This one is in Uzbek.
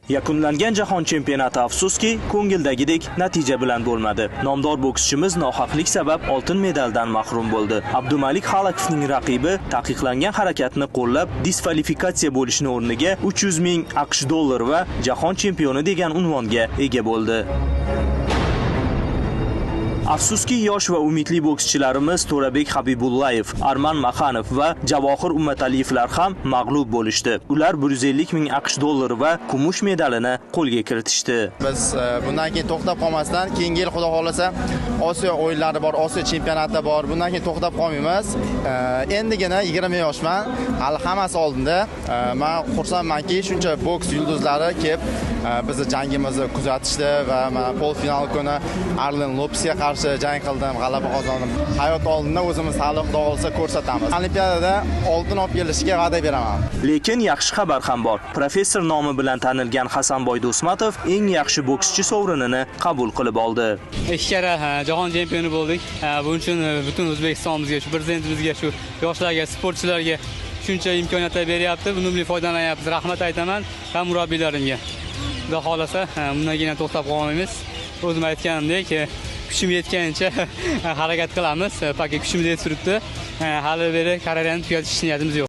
Yakunlangan jahon chempionati, afsuski, ko'ngildagidek natija bilan bo'lmadi. Nomdor bokschimiz nohaqlik sabab oltin medaldan mahrum bo'ldi. Abdumalik Xalokovning raqibi taqiqlangan harakatni qo'llab diskvalifikatsiya bo'lishni o'rniga 300 ming AQSh dollari va jahon chempioni degan unvonga ega bo'ldi. Afsuski, yosh va umidli bokschilarimiz To'rabek Habibullayev, Arman Maxanov va Javohir Ummataliyevlar ham mag'lub bo'lishdi. Ular 150 ming AQSh dollari va kumush medalini qo'lga kiritishdi. Biz bundan keyin to'xtab qolmasdan, keyingi yil Xudo xohlasa Osiyo o'yinlari bor, Osiyo chempionati bor. Bundan keyin to'xtab qolmaymiz. Endigina 20 yoshman, hali hammasi oldinda. Men xursandmanki, shuncha boks yulduzlari kelib bizni jangimizni kuzatishdi va men полуфинал kuni Arlen Lopesga qarshi jang qildim, g'alaba qozondim. Hayot oldinda o'zimiz hali Xudo xohlasa ko'rsatamiz. Olimpiadada oltin olib kelishga va'da beraman. Lekin yaxshi xabar ham bor. Professor nomi bilan tanilgan Hasanboy Do'smatov eng yaxshi bokschi sovrinini qabul qilib oldi. 2 karra jahon chempioni bo'ldik. Buning uchun butun O'zbekistonimizga, shu prezidentimizga, shu yoshlarga, sportchilarga shuncha imkoniyatlar beryapti. Unumli foydalanyapmiz. Rahmat aytaman va murabbiylarimga. Xudo xohlasa, bundan keyin to'xtab qolmaymiz. O'zim aytganimdek, kuchim yetganicha harakat qilamiz. Пока kuchimiz yetib turibdi. Hali beri karyerani tugatish niyatimiz yo'q.